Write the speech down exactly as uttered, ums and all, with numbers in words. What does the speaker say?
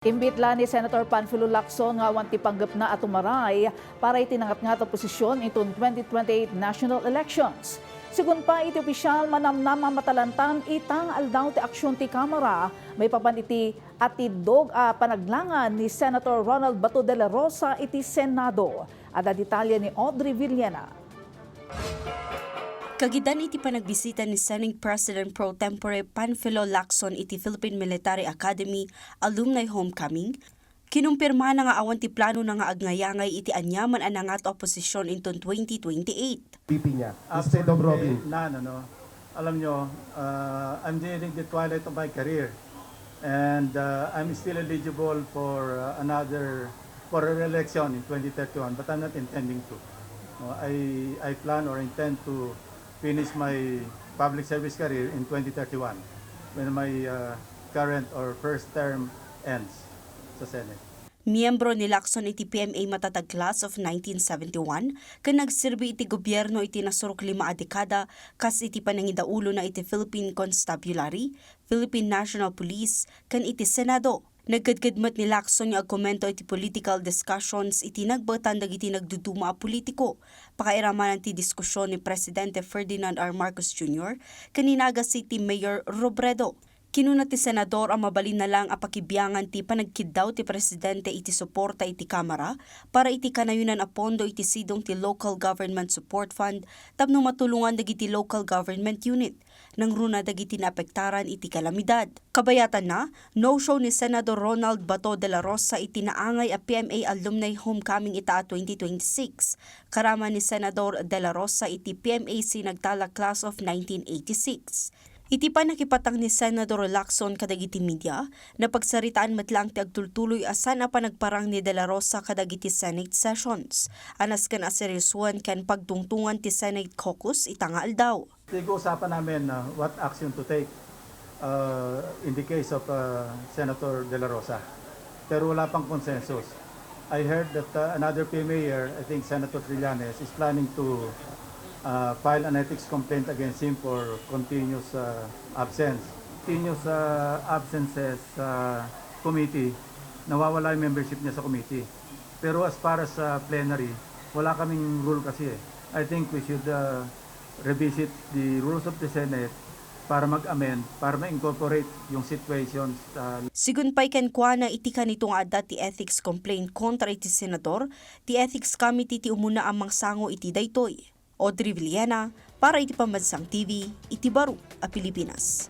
Imbit la ni Senator Panfilo Lacson nga awan ti panggepna a tumaray para iti nangatngat a posisyon inton twenty twenty-eight national elections. Sigun pay iti opisyal, manamnama a matalantan ita nga aldaw ti aksyon ti Kamara maipapan iti atiddog a panaglangan ni Senator Ronald Bato de la Rosa iti Senado. Adda detalye ni Audrey Villena. Kagidan iti panagbisita ni Senate President Pro Tempore Panfilo Lacson iti Philippine Military Academy Alumni Homecoming, kinumpirmana nga awan ti planona nga agnayangay iti aniaman a nangat a posisyon inton twenty twenty-eight. P P niya, instead of Robin. Absolutely none, ano. Alam nyo, uh, I'm nearing the twilight of my career. And, uh, I'm still eligible for, uh, another, for a re-election in twenty thirty-one, but I'm not intending to. No, I, I plan or intend to finish my public service career in twenty thirty-one when my, uh, current or first term ends sa Senate. Miyembro ni Lacson iti P M A matatag class of nineteen seventy-one ken nagserbi iti gobierno iti nasurok lima a dekada kas iti panangidaulona iti Philippine Constabulary, Philippine National Police, ken iti Senado. Nagkedked met ni Lacson nga agkomento iti political discussions iti nagbaetan dagiti nagduduma a politiko, pakairamanan ti diskusyon ni Presidente Ferdinand R. Marcos Junior ken ni Naga City Mayor Robredo. Kinuna ti senador a mabalinna lang a pakibiangan ti panagkiddaw ti presidente iti suporta iti Kamara para iti kanayonan a pondo iti sidong ti Local Government Support Fund tapno matulongan dagiti local government unit. Nangruna dagiti naapektaran iti kalamidad. Kabayatanna, no-show ni Senador Ronald Bato de la Rosa iti naangay a P M A Alumni Homecoming ita a twenty twenty-six. Karama ni Senador de la Rosa iti P M A Sinagtala Class of nineteen eighty-six. Iti pannakipatang ni Senador Lacson kadagiti media, napagsaritaan met laeng ti agtultuloy a saan a panagparang ni De La Rosa kadagiti Senate sessions a nasken a seryosoen ken pagtungtongan ti Senate caucus ita nga aldaw. Pinag-uusapan namin, uh, what action to take, uh, in the case of, uh, Senator De La Rosa. Pero wala pang consensus. I heard that, uh, another P M A here, I think Senator Trillanes, is planning to, uh, file an ethics complaint against him for continuous, uh, absence. Continuous, uh, absences sa committee, nawawala yung membership niya sa committee. Pero as far as, uh, plenary, wala kaming rule kasi eh. I think we should, uh, revisit the rules of the Senate para mag-amend, para ma-incorporate yung situations, uh, Sigun pay kenkuana iti kanito nga adda ti ethics complaint kontra iti senador, ti Ethics Committee ti umuna a mangsango iti daytoy. Audrey Villena, para iti Pambansang T V, iti baro a Pilipinas.